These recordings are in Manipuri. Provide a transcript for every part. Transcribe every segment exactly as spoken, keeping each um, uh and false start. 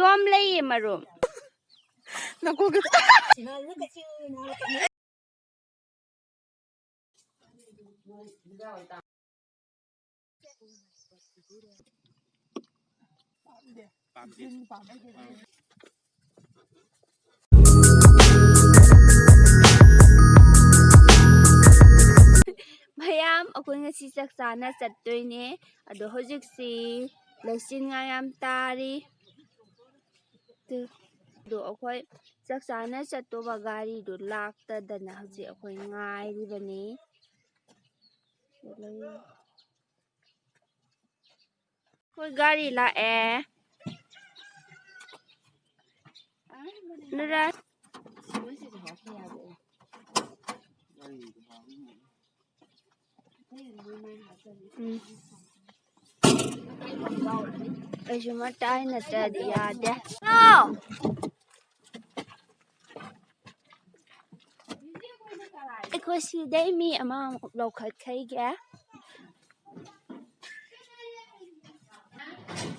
ꯄꯝ ꯂꯩꯌꯦ ꯃꯔꯨꯞ꯫ ꯅꯀꯣꯛꯇ꯫ ꯃꯌꯥꯝ, ꯑꯩꯈꯣꯏ ꯉꯁꯤ ꯆꯥꯛ ꯆꯥꯅ ꯆꯠꯇꯣꯏꯅꯦ꯫ ꯑꯗꯣ ꯍꯧꯖꯤꯛꯁꯤ ꯂꯩꯆꯤꯟꯒ ꯌꯥꯝ ꯇꯥꯔꯤ꯫ ꯑꯗꯣ ꯑꯩꯈꯣꯏ ꯆꯥꯛ ꯆꯥꯅ ꯆꯠꯇꯧꯕ ꯒꯥꯔꯤꯗꯨ ꯂꯥꯛꯇꯗꯅ ꯍꯧꯖꯤꯛ ꯑꯩꯈꯣꯏ ꯉꯥꯏꯔꯤꯕꯅꯤ꯫ ꯑꯩꯈꯣꯏ ꯒꯥꯔꯤ ꯂꯥꯛꯑꯦ꯫ ꯅꯨꯔꯥ꯫ ꯎꯝ꯫ ꯑꯩꯁꯨ ꯃꯇꯥꯏ ꯅꯠꯇ꯭ꯔꯗꯤ ꯌꯥꯗꯦ꯫ ꯑꯩꯈꯣꯏ ꯁꯤꯗꯩ ꯃꯤ ꯑꯃꯃꯨꯛ ꯂꯧꯈꯠꯈꯩꯒꯦ꯫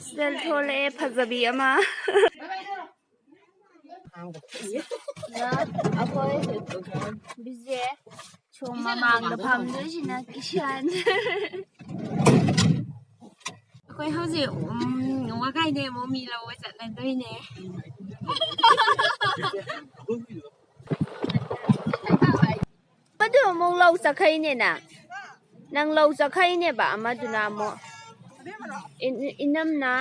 ꯁꯤꯗ ꯊꯣꯛꯂꯛꯑꯦ ꯐꯖꯕꯤ ꯑꯃ꯫ ꯑꯩꯈꯣꯏ ꯕꯤꯖꯦ ꯁꯣꯝ ꯃꯃꯥꯡꯗ ꯐꯝꯗꯣꯏꯁꯤꯅ ꯀꯤꯁꯟ꯫ ꯑꯩꯈꯣꯏ ꯍꯧꯖꯤꯛ, ꯎꯝ, ꯋꯥꯒꯥꯏꯗꯩ ꯑꯃꯨꯛ ꯃꯤ ꯂꯧꯕ ꯆꯠꯅꯗꯣꯏꯅꯦ꯫ ꯑꯗꯨ ꯑꯃꯨꯛ ꯂꯧ ꯆꯠꯈꯩꯅꯦꯅ꯫ ꯅꯪ ꯂꯧ ꯆꯠꯈꯩꯅꯦꯕ ꯑꯃꯗꯨꯅ ꯑꯃꯨꯛ꯫ ꯏꯟ-, ꯏꯅꯝꯅ꯫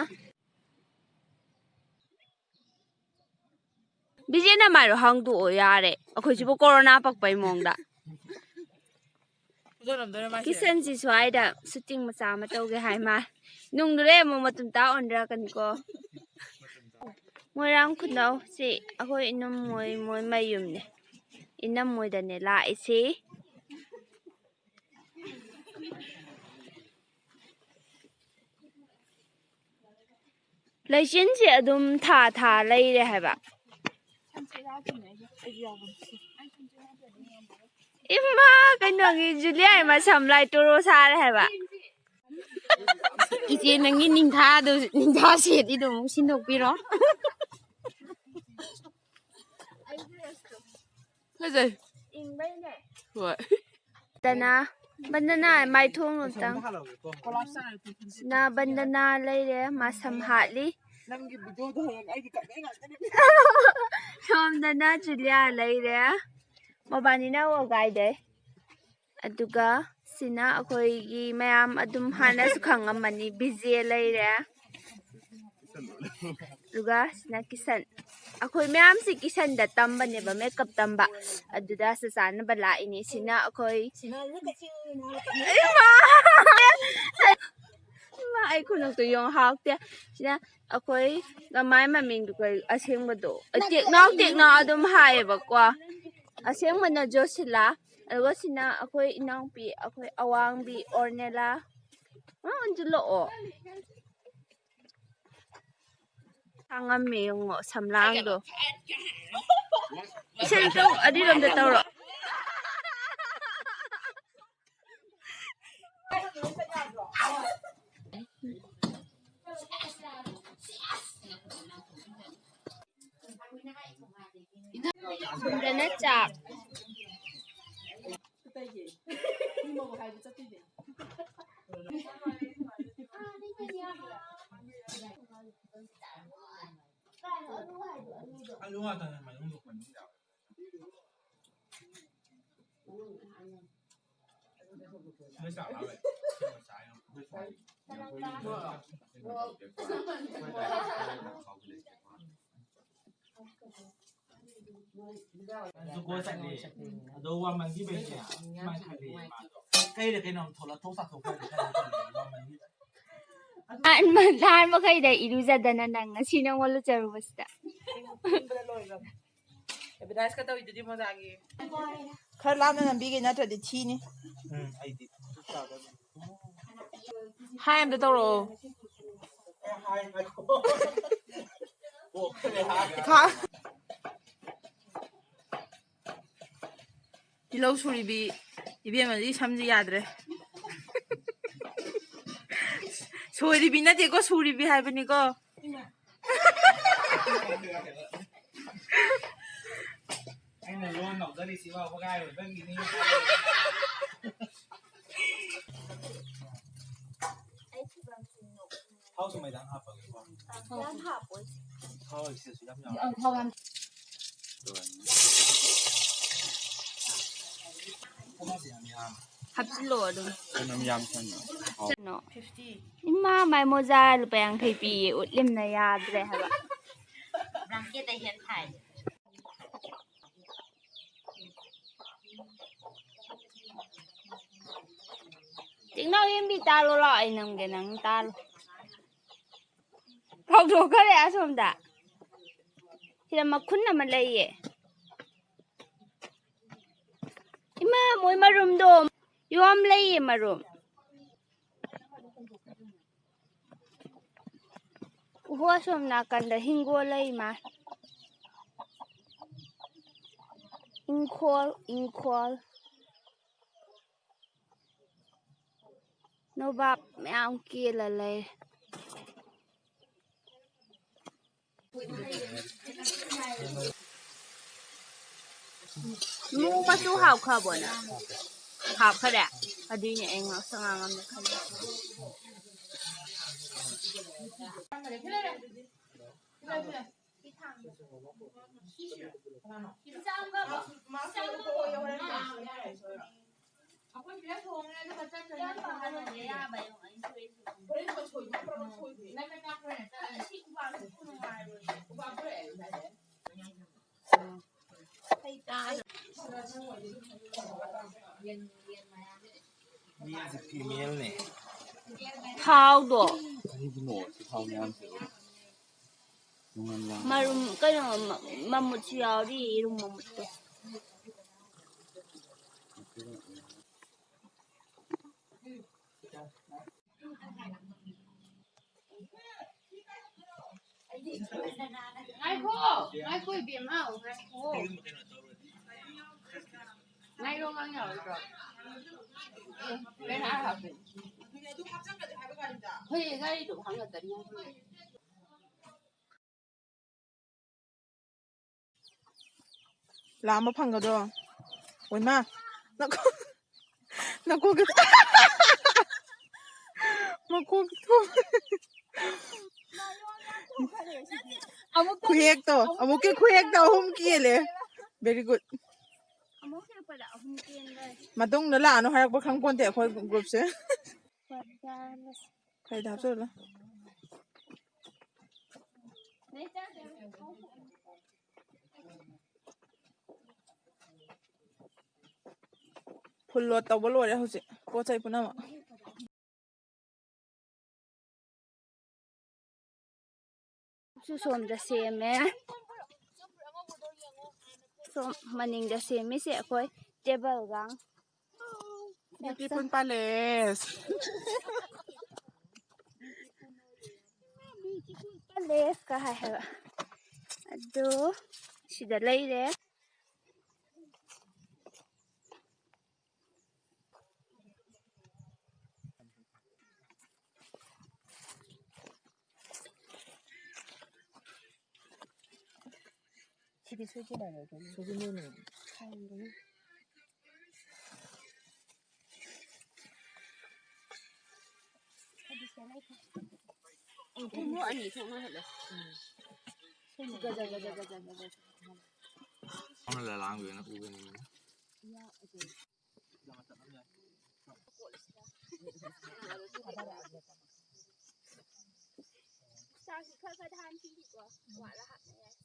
ꯕꯤꯖꯦ ꯅꯃꯥꯏꯗꯣ ꯍꯥꯡꯗꯣꯛꯑꯣ ꯌꯥꯔꯦ꯫ ꯑꯩꯈꯣꯏꯁꯤꯕꯨ ꯀꯣꯔꯣꯅꯥ ꯄꯛꯄꯩ ꯃꯑꯣꯡꯗ꯫ ꯀꯤꯁꯟꯁꯤ ꯁ꯭ꯋꯥꯏꯗ ꯁꯨꯇꯤꯡ ꯃꯆꯥ ꯑꯃ ꯇꯧꯒꯦ ꯍꯥꯏ ꯃꯥ꯫ ꯅꯨꯡꯗꯨꯗꯩ ꯑꯃꯨꯛ ꯃꯇꯨꯝ ꯇꯥ ꯑꯣꯟꯔꯛꯀꯅꯤꯀꯣ꯫ ꯃꯣꯏꯔꯥꯡ ꯈꯨꯅꯧ ꯁꯤ ꯑꯩꯈꯣꯏ ꯏꯅꯝ ꯃꯣꯏ, ꯃꯣꯏ ꯃꯌꯨꯝꯅꯦ꯫ ꯏꯅꯝ ꯃꯣꯏꯗꯅꯦ ꯂꯥꯛꯏꯁꯤ꯫ ꯂꯩꯆꯤꯟꯁꯦ ꯑꯗꯨꯝ ꯊꯥ ꯊꯥ ꯂꯩꯔꯦ ꯍꯥꯏꯕ꯫ ꯏꯃꯥ, ꯀꯩꯅꯣꯒꯤ ꯖꯨꯂꯤꯌꯥꯒꯤ ꯃꯁꯝ ꯂꯥꯏ ꯇꯣꯔꯣ ꯁꯥꯔꯦ ꯍꯥꯏꯕ꯫ ꯏꯆꯦ, ꯅꯪꯒꯤ ꯅꯤꯡꯊꯥꯗꯨ, ꯅꯤꯡꯊꯥ ꯁꯦꯠꯂꯤꯗꯣ ꯑꯃꯨꯛ ꯁꯤꯟꯗꯣꯛꯄꯤꯔꯣ꯫ ꯐꯖꯩ꯫ ꯍꯣꯏ꯫ ꯕꯟꯗꯅꯥ, ꯕꯟꯗꯅꯥ ꯃꯥꯏꯊꯣꯡ ꯑꯝꯇꯪ꯫ ꯁꯤꯅ ꯕꯟꯗꯅꯥ ꯂꯩꯔꯦ, ꯃꯥ ꯁꯝ ꯍꯥꯠꯂꯤ꯫ ꯅꯪꯒꯤ ꯚꯤꯗꯤꯑꯣꯗꯣ ꯍꯌꯦꯡ ꯑꯩꯒꯤ ꯀꯃꯦꯟ ꯉꯥꯛꯇꯅꯤ꯫ ꯁꯣꯝꯗꯅ ꯖꯨꯂꯤꯌꯥ ꯂꯩꯔꯦ, ꯃꯕꯥꯅꯤꯅ ꯋꯥꯒꯥꯏꯗꯩ꯫ ꯑꯗꯨꯒ ꯁꯤꯅ ꯑꯩꯈꯣꯏꯒꯤ ꯃꯌꯥꯝ ꯑꯗꯨꯝ ꯍꯥꯟꯅꯁꯨ ꯈꯪꯉꯝꯃꯅꯤ, ꯕꯤꯖꯦ ꯂꯩꯔꯦ꯫ ꯑꯗꯨꯒ ꯁꯤꯅ ꯀꯤꯁꯟ꯫ ꯑꯩꯈꯣꯏ ꯃꯌꯥꯝꯁꯤ ꯀꯤꯁꯟꯗ ꯇꯝꯕꯅꯦꯕ, ꯃꯦꯀꯞ ꯇꯝꯕ꯫ ꯑꯗꯨꯗ ꯆꯥꯛ ꯆꯥꯅꯕ ꯂꯥꯛꯏꯅꯤ꯫ ꯁꯤꯅ ꯑꯩꯈꯣꯏ ꯏꯃꯥ! ꯏꯃꯥ, ꯑꯩ ꯈꯨꯅꯣꯛꯇꯣ ꯌꯦꯡꯉꯣ, ꯍꯥꯎꯇꯦ꯫ ꯁꯤꯅ ꯑꯩꯈꯣꯏ ꯃꯥꯏ ꯃꯃꯤꯡꯗꯨ ꯀꯩ ꯑꯁꯦꯡꯕꯗꯣ? ꯇꯦꯛꯅꯥꯎ ꯇꯦꯛꯅꯥꯎ ꯑꯗꯨꯝ ꯍꯥꯏꯌꯦꯕꯀꯣ꯫ ꯑꯁꯦꯡꯕꯅ ꯖꯣꯁꯤꯂꯥ꯫ ꯑꯗꯨꯒ ꯁꯤꯅ ꯑꯩꯈꯣꯏ ꯏꯅꯥꯎꯄꯤ, ꯑꯩꯈꯣꯏ ꯑꯋꯥꯡꯕꯤ ꯑꯣꯔꯅꯦꯂꯥ꯫ ꯑ, ꯑꯣꯟꯁꯤꯜꯂꯛꯑꯣ꯫ ꯁꯥꯡꯉꯝꯃꯦ ꯌꯦꯡꯉꯣ, ꯁꯝꯂꯥꯡꯗꯣ꯫ ꯏꯁꯩ ꯇꯧ, ꯑꯗꯨꯏꯔꯣꯝꯗ ꯇꯧꯔꯣ꯫ ꯁꯣꯝꯗꯅ ꯆꯥꯛ꯫ ꯑꯂꯨ ꯉꯥꯛꯇꯅꯦ ꯃꯅꯨꯡꯗ ꯃꯅꯨꯡꯗ꯫ ꯅꯣꯏ ꯆꯥꯛ ꯂꯥꯝꯃꯦ꯫ ꯖꯨꯒꯣꯠ ꯆꯠꯂꯦ꯫ ꯑꯗꯣ ꯋꯥꯃꯟꯈꯤꯕꯩꯅꯦ꯫ ꯁꯨꯃꯥꯏꯅ ꯈꯜꯂꯦ ꯃꯥꯗꯣ꯫ ꯀꯩꯗ ꯀꯩꯅꯣꯝ ꯊꯣꯛꯂꯛ ꯊꯣꯛ ꯆꯥꯊꯣꯛꯈ꯭ꯔꯗꯤ ꯈꯜꯂꯦ ꯋꯥꯃꯟꯈꯤꯕ꯫ ꯅꯍꯥꯟ ꯃ-, ꯅꯍꯥꯟ ꯃꯈꯩꯗ ꯏꯔꯨꯖꯗꯅ ꯅꯪ ꯉꯁꯤ ꯅꯪ ꯂꯨꯖꯔꯨꯕꯁꯤꯗ꯫ ꯑꯦꯗꯚꯔꯇꯥꯏꯁꯀ ꯇꯧꯔꯤꯗꯨꯗꯤ ꯃꯣꯖꯥꯒꯤ꯫ ꯈꯔ ꯂꯥꯞꯅ ꯅꯝꯕꯤꯒꯦ, ꯅꯠꯇ꯭ꯔꯗꯤ ꯊꯤꯅꯤ꯫ ꯎꯝ, ꯑꯩꯗꯤ꯫ ꯍꯥꯏ ꯑꯝꯇ ꯇꯧꯔꯛꯑꯣ꯫ ꯈꯥ-, ꯇꯤꯜꯍꯧ ꯁꯨꯔꯤꯕꯤ ꯏꯕꯦꯝꯃꯗꯤ ꯁꯝꯁꯦ ꯌꯥꯗ꯭ꯔꯦ꯫ ꯂꯣꯏꯔꯤꯕꯤ ꯅꯠꯇꯦꯀꯣ, ꯁꯨꯔꯤꯕꯤ ꯍꯥꯏꯕꯅꯤꯀꯣ꯫ ꯑꯩꯅ ꯂꯣꯟ ꯂꯧꯖꯔꯤꯁꯤꯕꯨ ꯃꯒꯥꯏ ꯑꯣꯏꯕꯒꯤꯅꯤ꯫ ꯊꯥꯎ ꯁꯨꯝ ꯃꯩꯗꯥꯡ ꯍꯥꯞꯄꯒꯦꯀꯣ꯫ ꯌꯥꯝ ꯍꯥꯞꯄꯣꯏ꯫ ꯊꯥꯎ ꯑꯣꯏꯁꯤꯁꯨ ꯌꯥꯝ ꯌꯥꯎꯋꯦ꯫ ꯑꯪ, ꯊꯥꯎ ꯌꯥꯝ ꯀꯣꯝꯃꯁꯦ ꯌꯥꯝ ꯌꯥꯝꯃꯦ꯫ ꯍꯥꯞꯆꯤꯜꯂꯣ ꯑꯗꯨꯝ꯫ ꯀꯩꯅꯣꯝ ꯌꯥꯝ ꯆꯪꯉꯦ꯫ ꯀꯩꯅꯣ? ꯏꯃꯥ, ꯃꯥꯏ ꯃꯣꯖꯥ ꯂꯨꯄꯥ ꯌꯥꯡꯈꯩ ꯄꯤꯌꯦ, ꯎꯠꯂꯤꯝꯅ ꯌꯥꯗ꯭ꯔꯦ ꯍꯥꯏꯕ꯫ ꯕ꯭ꯂꯥꯡꯀꯦꯠꯇ ꯍꯦꯟ ꯊꯥꯏ꯫ ꯆꯦꯡꯅꯥꯎ ꯌꯦꯟꯕꯤ ꯇꯥꯜꯂꯣ ꯂꯥꯎ, ꯑꯩ ꯅꯝꯒꯦ, ꯅꯪ ꯇꯥꯜꯂꯣ꯫ ꯐꯥꯎꯗꯣꯛꯈꯔꯦ ꯑꯁꯣꯝꯗ꯫ ꯁꯤꯗ ꯃꯈꯨꯟ ꯑꯃ ꯂꯩꯌꯦ꯫ ꯏꯃꯥ, ꯃꯣꯏ ꯃꯔꯨꯝꯗꯣ ꯌꯣꯝ ꯂꯩꯌꯦ, ꯃꯔꯨꯝ꯫ ꯎꯍꯣ, ꯑꯁꯣꯝ ꯅꯥꯀꯟꯗ ꯍꯤꯡꯒꯣꯜ ꯂꯩ ꯃꯥ꯫ ꯏꯪꯈꯣꯜ, ꯏꯪꯈꯣꯜ꯫ ꯅꯣꯕꯥꯞ ꯃꯌꯥꯝ ꯀꯦꯜꯂ ꯂꯩ꯫ ꯃꯨ ꯃꯆꯨ ꯍꯥꯞꯈ꯭ꯔꯕꯣ ꯅꯪ? ꯍꯥꯞꯈꯔꯦ? ꯑꯗꯨꯏꯅꯦ ꯑꯩ ꯉꯥꯛꯁꯪ ꯉꯥꯡꯉꯝꯅꯦ ꯈꯜꯂꯤ꯫ ꯃꯤꯁꯦ female ꯅꯦ꯫ ꯊꯥꯎꯗꯣ꯫ ꯀꯔꯤꯒꯤꯅꯣ ꯁꯤ ꯊꯥꯎ ꯃꯌꯥꯝꯁꯦ? ꯃꯔꯨꯝ, ꯀꯩꯅꯣ, ꯃ-, ꯃꯃꯨꯠꯁꯨ ꯌꯥꯎꯔꯤ, ꯌꯦꯔꯨꯝ ꯃꯃꯨꯠꯇꯣ꯫ ꯉꯥꯏꯈꯣ, ꯉꯥꯏꯈꯣ, ꯏꯕꯦꯝꯃ, ꯉꯥꯏꯈꯣ꯫ ꯉꯥꯏꯔꯣ, ꯉꯥꯡ ꯌꯥꯔꯣꯏꯗ꯭ꯔꯣ? ꯑꯦ, ꯀꯩꯅꯣ ꯍꯥꯏꯔꯛꯑꯣ꯫ ꯑꯩꯈꯣꯏ ꯒꯥꯔꯤꯗꯣ ꯍꯥꯡꯒꯠꯇꯅꯤ ꯍꯥꯏꯕꯅꯦ꯫ ꯂꯥꯝꯕ ꯐꯪꯒꯗ꯭ꯔꯣ? ꯑꯣꯏꯃꯥ, ꯅꯈꯣ-, ꯅꯀꯣꯛꯇ-, ꯃꯀꯣꯛꯇꯣ꯫ ꯑꯃꯨꯛꯇ ꯈꯨꯍꯦꯛꯇꯣ, ꯑꯃꯨꯛꯀꯤ ꯈꯨꯍꯦꯛꯇ ꯑꯍꯨꯝ ꯀꯦꯜꯂꯦ꯫ Very good꯫ ꯑꯃꯨꯛ ꯍꯦꯛꯄꯗ ꯑꯍꯨꯝ ꯀꯦꯟꯈ꯭ꯔꯦ꯫ ꯃꯇꯨꯡꯗ ꯂꯥꯛꯑꯅꯨ ꯍꯥꯏꯔꯛꯄ ꯈꯪꯄꯣꯟꯇꯦ ꯑꯩꯈꯣꯏ groupꯁꯦ꯫ ꯐꯔꯦꯗ, ꯍꯥꯞꯆꯜꯂꯣ꯫ Full load ꯇꯧꯕ ꯂꯣꯏꯔꯦ ꯍꯧꯖꯤꯛ ꯄꯣꯠ ꯆꯩ ꯄꯨꯝꯅꯃꯛ꯫ ꯁꯨ ꯁꯣꯝꯗ ꯁꯦꯝꯃꯦ꯫ ꯁꯣꯝ ꯃꯅꯤꯡꯗ ꯁꯦꯝꯃꯤꯁꯦ ꯑꯩꯈꯣꯏ tableꯒ꯫ Beautiful palace꯫ Beautiful palaceꯀ ꯍꯥꯏ ꯍꯥꯏꯕ꯫ ꯑꯗꯣ ꯁꯤꯗ ꯂꯩꯔꯦ꯫ ꯁꯤꯗꯤ ꯁꯣꯏꯗꯅ ꯂꯩꯔꯦ꯫ ꯁꯣꯏꯗꯅ ꯂꯩꯔꯦ꯫ ꯈꯥꯏꯔꯝꯒꯅꯤ꯫ ꯈꯣꯡꯎꯞ ꯑꯅꯤ ꯊꯣꯛꯅ ꯍꯜꯂꯦ꯫ Gauze, gauze, gauze, gauze. ꯈꯣꯡꯅ ꯂꯥꯡꯗꯣꯏꯅ ꯎꯕꯅꯤꯅ꯫ ꯆꯥꯛꯁꯤ ꯈꯔ ꯈꯔ ꯊꯥꯟꯈꯤꯒꯦꯀꯣ꯫ ꯋꯥꯠꯂ ꯍꯥꯞꯅꯤꯡꯉꯥꯏ꯫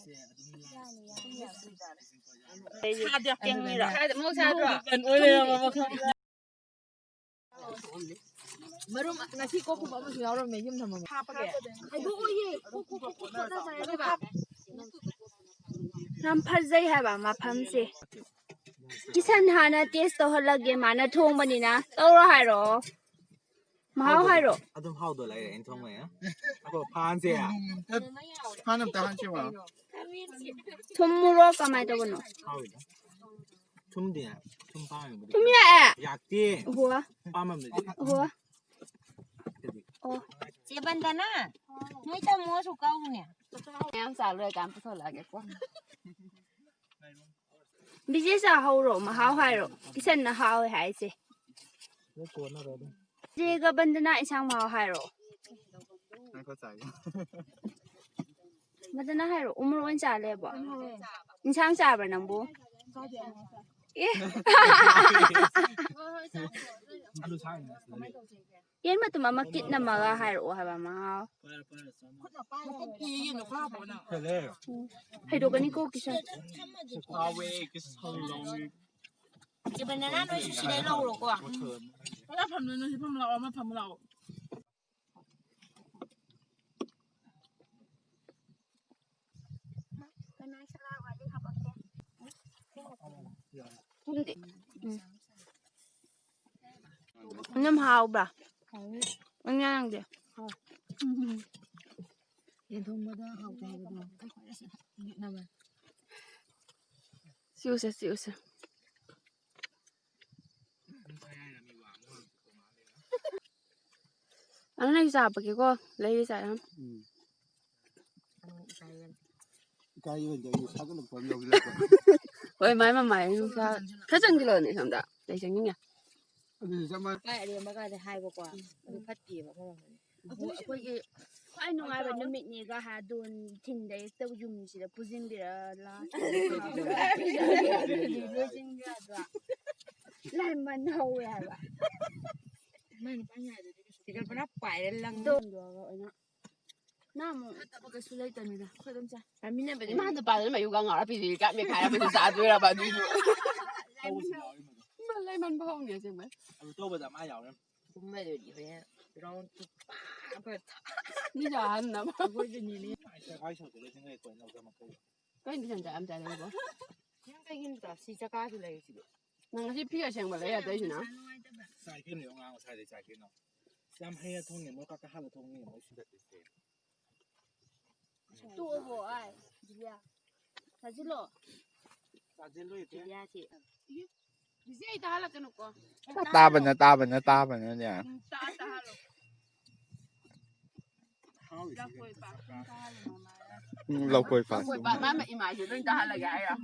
ꯁꯦ꯫ ꯌꯥꯅꯤ, ꯌꯥꯅꯤ, ꯌꯥꯅꯤ꯫ ꯁꯥꯗ꯭ꯔꯣ? ꯀꯩꯅꯣ ꯁꯥꯗ꯭ꯔꯣ? ꯃꯧ ꯁꯥꯗ꯭ꯔꯣ? ꯑꯣꯏ ꯂꯩꯔꯝꯃꯕ ꯈꯪꯗꯦ꯫ ꯃꯔꯨꯝ ꯉꯁꯤ ꯀꯣꯛ ꯈꯨꯕ ꯑꯃꯁꯨ ꯌꯥꯎꯔꯝꯃꯦ, ꯌꯨꯝ ꯊꯝꯃꯝꯃꯦ꯫ ꯍꯥꯞꯄꯒꯦ? ꯍꯥꯏꯗꯣꯛꯑꯣꯌꯦ꯫ ꯀꯣꯛ, ꯀꯣꯛ, ꯀꯣꯛ, ꯀꯣꯛ ꯊꯣꯠꯅꯖꯔꯦ ꯑꯗꯨꯒ꯫ ꯌꯥꯝ ꯐꯖꯩ ꯍꯥꯏꯕ ꯃꯐꯝꯁꯦ꯫ ꯀꯤꯁꯟ ꯍꯥꯟꯅ taste ꯇꯧꯍꯜꯂꯒꯦ, ꯃꯥꯅ ꯊꯣꯡꯕꯅꯤꯅ꯫ ꯇꯧꯔꯣ ꯍꯥꯏꯔꯣ꯫ ꯃꯍꯥꯎ ꯍꯥꯎꯗꯣ-, ꯍꯥꯏꯔꯣ꯫ ꯑꯗꯨꯝ ꯍꯥꯎꯗꯣ ꯂꯩꯔꯦ ꯑꯩꯅ ꯊꯣꯡꯕꯅꯤꯅ꯫ ꯑꯩꯈꯣꯏ ꯐꯥꯟꯁꯦ꯫ ꯐꯥꯟ ꯑꯝꯇ ꯍꯥꯟꯁꯦꯕ꯫ ꯊꯨꯝ ꯃꯣꯔꯣꯛ ꯀꯃꯥꯏꯅ ꯇꯧꯕꯅꯣ? ꯍꯥꯎꯋꯤꯗ꯫ ꯊꯨꯝꯗꯤ ꯊꯨꯝ ꯄꯥꯝꯃꯦꯕꯨꯗꯤ꯫ ꯊꯨꯝ ꯌꯥꯛꯑꯦ꯫ ꯌꯥꯛꯇꯦ꯫ ꯎꯍꯣ꯫ ꯄꯥꯝꯃꯝꯗꯗꯤ꯫ ꯎꯍꯣ꯫ ꯑꯗꯨꯗꯤ꯫ ꯑꯣ꯫ ꯆꯦ ꯕꯟꯗꯅꯥ, ꯅꯣꯏ ꯇꯥꯃꯣꯁꯨ ꯀꯧꯅꯦ꯫ ꯃꯌꯥꯝ ꯆꯥ ꯂꯣꯏꯔꯀꯥꯟ ꯄꯨꯊꯣꯛꯂꯛꯑꯒꯦꯀꯣ꯫ ꯕꯤꯖꯦ ꯆꯥ ꯍꯧꯔꯣ, ꯃꯍꯥꯎ ꯍꯥꯏꯔꯣ꯫ ꯏꯆꯟꯅ ꯍꯥꯎꯋꯦ ꯍꯥꯏꯁꯦ꯫ ꯂꯣꯏ ꯀꯣꯟꯅꯔꯣ ꯑꯗꯨꯝ꯫ ꯕꯤꯖꯦꯒ ꯕꯟꯗꯅꯥ ꯏꯟꯁꯥꯡ ꯃꯍꯥꯎ ꯍꯥꯏꯔꯣ꯫ ꯉꯥꯏꯈꯣ ꯆꯥꯒꯦ꯫ ꯕꯟꯗꯅꯥ ꯍꯥꯏꯔꯣ, ꯎꯃꯣꯔꯣꯛ ꯑꯣꯏꯅ ꯆꯥ ꯂꯩꯔꯕꯣ? ꯏꯟꯁꯥꯡ ꯆꯥꯕ꯭ꯔꯥ ꯅꯪꯕꯨ? ꯑꯦ꯫ ꯑꯂꯨ ꯁꯥꯡꯉꯤꯅꯦ ꯑꯁꯤꯗꯗꯤ꯫ ꯌꯦꯟ ꯃꯇꯨꯝ ꯑꯃ ꯀꯤꯠ ꯅꯝꯃꯒ ꯍꯥꯏꯔꯛꯑꯣ ꯍꯥꯏꯕ ꯃꯍꯥꯎ꯫ ꯄꯥꯏꯔꯣ, ꯄꯥꯏꯔꯣ, ꯆꯥꯃꯣ꯫ ꯈꯨꯠꯅ ꯄꯥꯏꯔꯒ ꯂꯩꯔꯦ꯫ ꯌꯦꯟꯅ ꯈꯔ ꯍꯥꯞꯄꯣ ꯅꯪ꯫ ꯈꯔ ꯂꯩꯔꯣ꯫ ꯎꯝ꯫ ꯍꯩꯗꯣꯛꯀꯅꯤꯀꯣ ꯀꯤꯁꯟ꯫ ꯍꯥꯎꯋꯦ, ꯀꯤꯁꯟ ꯂꯥꯎꯋꯦ꯫ ꯆꯦ ꯕꯟꯗꯅꯥ, ꯅꯣꯏꯁꯨ ꯁꯤꯗꯩ ꯂꯧꯔꯣꯀꯣ꯫ ꯃꯊꯦꯜ ꯑꯃ꯫ ꯀꯗꯥꯏ ꯐꯝꯗꯣꯏꯅꯣ? ꯁꯤ ꯐꯝ ꯂꯥꯛꯑꯣ, ꯑꯃ ꯐꯝ ꯂꯥꯛꯑꯣ꯫ ꯊꯨꯝꯗꯤ? ꯎꯝ꯫ ꯑꯗꯨꯝ ꯍꯥꯎꯕ꯭ꯔꯥ? ꯍꯥꯎꯋꯤ꯫ ꯎꯝ, ꯅꯪꯗꯤ? ꯍꯥꯎ꯫ ꯎꯝ꯫ ꯌꯦꯟ ꯊꯣꯡꯕꯗ ꯍꯥꯎꯇꯦ ꯍꯥꯏꯕꯗꯣ꯫ ꯌꯦꯠꯅꯕ꯫ ꯆꯤꯛꯎꯁꯦ, ꯆꯤꯛꯎꯁꯦ꯫ ꯑꯗꯨꯅ ꯑꯩ ꯆꯥꯕꯒꯤꯀꯣ, ꯂꯩꯔꯤ ꯆꯥ ꯌꯥꯝ꯫ ꯎꯝ꯫ ꯏꯀꯥꯏ ꯑꯣꯏꯅ ꯇꯧꯔꯤ, ꯁꯥꯒꯠꯂꯛꯄ ꯑꯃ ꯌꯥꯎꯁꯤꯜꯂꯛꯄ꯫ ꯍꯣꯏ, ꯃꯥꯏ ꯃꯃꯥꯏ ꯅꯨꯡꯁꯥ ꯈꯔ ꯆꯪꯁꯤꯜꯂꯛꯑꯣꯅꯦ ꯁꯣꯝꯗ꯫ ꯂꯩ ꯆꯪꯅꯤꯡꯉꯦ꯫ ꯑꯗꯨꯁꯨ ꯆꯞ ꯃꯥꯟꯅꯩ꯫ ꯂꯥꯏ ꯑꯔꯦꯝꯕ ꯀꯥꯁꯦ ꯍꯥꯏꯕꯀꯣ꯫ ꯑꯗꯨ ꯐꯠꯇꯦꯕ ꯑꯃꯔꯣꯝꯗꯗꯤ꯫ ꯑꯩꯈꯣꯏꯒꯤ ꯈ꯭ꯋꯥꯏ ꯅꯨꯡꯉꯥꯏꯕ ꯅꯨꯃꯤꯠꯅꯤꯒ ꯍꯥꯏ ꯗꯣꯟ ꯊꯤꯟꯗꯩ ꯍꯦꯛꯇ ꯌꯨꯝꯁꯤꯗ ꯄꯨꯁꯤꯟꯕꯤꯔ ꯂꯥꯁ ꯂꯣꯏꯁꯤꯟꯈ꯭ꯔꯗ꯭ꯔꯥ? ꯂꯥꯏꯃꯟ ꯍꯧꯋꯦ ꯍꯥꯏꯕ꯫ ꯃꯥꯏ ꯅꯨꯄꯥ ꯉꯥꯏꯗꯗꯤ ꯀꯩꯁꯨ ꯁꯤꯒ ꯄꯨꯔꯥ ꯄꯥꯏꯔ ꯂꯪ꯫ ꯗꯣꯟꯗꯣꯒ ꯑꯣꯏꯅ ꯅꯍꯥꯟꯃꯨꯛ ꯐꯠꯇꯕ ꯀꯩꯁꯨ ꯂꯩꯇꯕꯅꯤꯗ ꯑꯩꯈꯣꯏ ꯑꯗꯨꯝ ꯆꯥꯏ꯫ ꯆꯥꯃꯤꯟꯅꯕꯗꯤ ꯃꯥ ꯅꯨꯄꯥꯗꯨꯅ ꯃꯌꯨ ꯉꯥꯎꯔ ꯄꯤꯔꯤ ꯀꯥꯞꯃꯦ ꯈꯥꯏꯔ ꯑꯩꯈꯣꯏꯁꯨ ꯆꯥꯗꯣꯏꯔꯕ ꯑꯗꯨꯏꯗꯨ꯫ ꯂꯩꯃꯟ ꯍꯧꯅꯤ ꯑꯁꯦꯡꯕꯩ꯫ ꯑꯗꯨ ꯇꯧꯕꯗ ꯃꯥ ꯌꯥꯎꯔꯦ꯫ ꯀꯨꯝꯕꯗꯨꯗꯤ ꯍꯣꯔꯦꯟ ꯔꯥꯎꯟ ꯇꯨ ꯄꯥ ꯐꯠ ꯃꯤ ꯆꯥꯍꯟꯅꯕ꯫ ꯑꯩꯈꯣꯏꯗꯨꯅꯤꯅꯦ꯫ ꯀꯩꯅꯣ ꯇꯨꯏꯁꯟ ꯆꯠꯂꯝꯗꯥꯏ ꯂꯩꯕꯣ? ꯅꯪ ꯀꯩꯒꯤꯅꯣ ꯁꯤ ꯆꯀꯥꯁꯨ ꯂꯩꯔꯤꯁꯤꯕꯣ? ꯅꯪ ꯉꯁꯤ ꯐꯤ ꯑꯁꯦꯡꯕ ꯂꯩ ꯌꯥꯗꯣꯏꯁꯤꯅ? ꯆꯥꯏ ꯀꯩꯅꯣ, ꯑꯉꯥꯡ ꯉꯁꯥꯏꯗꯩ ꯆꯥꯏ ꯀꯩꯅꯣ꯫ ꯌꯥꯝ ꯍꯩꯅ ꯊꯣꯡꯉꯦ, ꯃꯣꯏ ꯀꯥꯀꯥ ꯍꯥꯟꯅ ꯊꯣꯡꯉꯦ, ꯃꯣꯏ ꯁꯤꯗ ꯇꯧꯏꯁꯦ꯫ ꯇꯣꯛꯑꯕꯣ ꯑꯥꯏ? ꯖꯨꯂꯤꯌꯥ꯫ ꯆꯥꯁꯤꯜꯂꯣ꯫ ꯆꯥꯁꯤꯜꯂꯣ ꯏꯆꯦ꯫ ꯖꯨꯂꯤꯌꯥꯁꯤ꯫ ꯕꯤꯖꯤ, ꯑꯩ ꯇꯥꯍꯜꯂꯛꯀꯅꯨꯀꯣ꯫ ꯇꯥꯕꯅ, ꯇꯥꯕꯅ, ꯇꯥꯕꯅꯅꯦ꯫ ꯎꯝ, ꯇꯥ-, ꯇꯥꯍꯜꯂꯣ꯫ ꯂꯐꯣꯏ ꯄꯥꯛꯄꯤ ꯇꯥꯍꯜꯂꯣ ꯃꯃꯥꯅ꯫ ꯎꯝ, ꯂꯐꯣꯏ ꯄꯥꯛꯄꯤ꯫ ꯂꯐꯣꯏ ꯄꯥꯛ-, ꯃꯥ ꯏꯃꯥꯁꯦ ꯂꯣꯏ ꯇꯥꯍꯜꯂꯒꯦ ꯍꯥꯏꯔꯣ?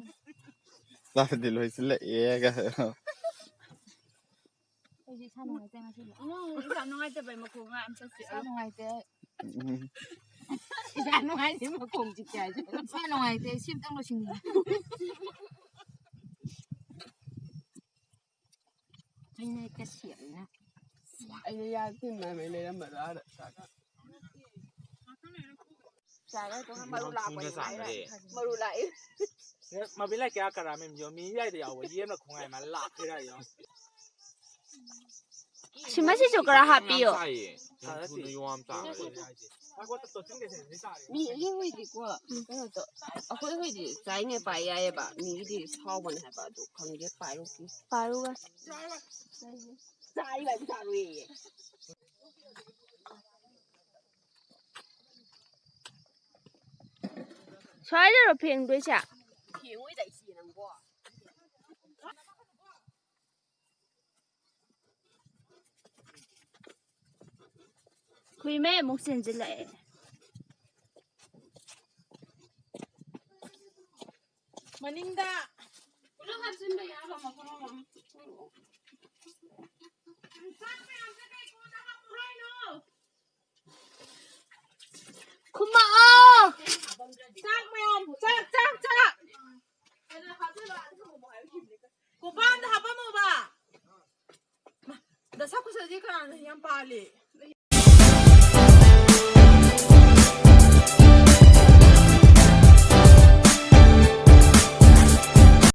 ꯆꯥꯛꯇꯤ ꯂꯣꯏꯁꯤꯜꯂꯛꯑꯦ ꯀꯥꯏꯅ꯫ ꯑꯩꯁꯨ ꯏꯁꯥ ꯅꯨꯡꯉꯥꯏꯇꯦ ꯉꯁꯤꯗꯤ꯫ ꯑꯉꯥꯡ ꯏꯁꯥ ꯅꯨꯡꯉꯥꯏꯇꯕꯩ ꯃꯈꯣꯡ ꯉꯥ ꯑꯝ ꯆꯠꯁꯤ꯫ ꯏꯁꯥ ꯅꯨꯡꯉꯥꯏꯇꯦ꯫ ꯎꯝ꯫ ꯏꯁꯥ ꯅꯨꯡꯉꯥꯏꯇꯦ ꯃꯈꯣꯡ ꯆꯤꯛꯀꯦ ꯍꯥꯏꯁꯦ꯫ ꯏꯁꯥ ꯅꯨꯡꯉꯥꯏꯇꯦ ꯁꯤ ꯑꯝꯇꯪ ꯂꯣꯏꯁꯤꯟꯒꯦ꯫ ꯑꯩꯅ ꯍꯦꯛꯇ ꯁꯦꯠꯂꯤꯅ꯫ ꯑꯩꯅ ꯌꯥ ꯇꯤꯟ ꯃꯥꯏꯃꯩ ꯂꯩꯔꯝꯕꯗꯣ ꯑꯥꯗ꯫ ꯆꯥꯔꯦ, ꯑꯗꯨꯒ ꯃꯔꯨ ꯂꯥꯛꯄꯅꯤ ꯊꯨꯅ ꯆꯥꯅꯔꯦ꯫ ꯃꯔꯨ ꯂꯥꯛꯏ꯫ ꯃꯕꯤ ꯂꯥꯏ ꯀꯌꯥ ꯀꯔꯥ ꯃꯦꯝ ꯌꯣ ꯃꯤ ꯌꯥꯏꯗ ꯌꯥꯎꯕ ꯌꯦꯟꯅ ꯈꯣꯡꯉꯥꯏ ꯃꯥ ꯂꯥꯛꯈꯤꯔ ꯌꯣ꯫ ꯁꯤ ꯃꯁꯤꯁꯨ ꯈꯔ ꯍꯥꯞꯄꯤꯌꯣ꯫ ꯌꯥꯝ ꯆꯥꯏꯌꯦ꯫ ꯌꯥꯝ ꯊꯨꯅ ꯌꯣ ꯌꯥꯝ ꯆꯥꯈ꯭ꯔꯦ꯫ ꯃꯤ ꯑꯩꯈꯣꯏ ꯍꯣꯏꯗꯤꯀꯣ ꯀꯩꯅꯣ ꯇꯧ ꯑꯩꯈꯣꯏ ꯍꯣꯏꯗꯤ ꯆꯥꯏꯉꯩ ꯄꯥꯏ ꯌꯥꯏꯌꯦꯕ ꯃꯤꯒꯤꯗꯤ ꯁꯥꯎꯕꯅꯦ ꯍꯥꯏꯕ ꯑꯗꯨ ꯈꯪꯗꯦ ꯄꯥꯏꯔꯨꯀꯤ꯫ ꯄꯥꯏꯔꯨꯒ꯫ ꯆꯥꯔꯤꯕ ꯍꯥꯏꯕ ꯆꯥꯔꯨꯏꯌꯦ꯫ ꯁ꯭ꯋꯥꯏꯗꯔꯣ ꯐꯦꯡꯗꯣꯏꯁꯦ? ꯐꯦꯡꯉꯣꯏꯗ ꯏꯆꯦ ꯅꯪꯕꯣ꯫ ꯈꯨꯏꯃꯩ ꯑꯃꯨꯛ ꯆꯦꯟꯁꯤꯜꯂꯛꯑꯦ꯫ ꯃꯅꯤꯡꯗ꯫ ꯄꯨꯂꯞ ꯍꯥꯞꯆꯤꯟꯕ ꯌꯥꯕ ꯃꯐꯝ ꯑꯃ꯫ ꯆꯥꯛ ꯃꯌꯥꯝꯁꯦ ꯀꯩ ꯀꯣꯟꯗ ꯍꯥꯞꯄꯨ ꯍꯥꯏꯅꯣ? ꯈꯨꯝꯃꯛꯑꯣ꯫ ꯆꯥꯛ ꯃꯌꯥꯝ, ꯆꯥꯛ, ꯆꯥꯛ, ꯆꯥꯛ꯫ ꯀꯣꯝꯄꯥꯛ ꯑꯝꯗ ꯍꯥꯞꯄꯝꯃꯣꯕ꯫ ꯃꯥ, ꯗꯁꯥ ꯈꯨꯠꯁꯥꯁꯦ ꯀꯅꯥꯅ ꯌꯥꯝ ꯄꯥꯜꯂꯤ?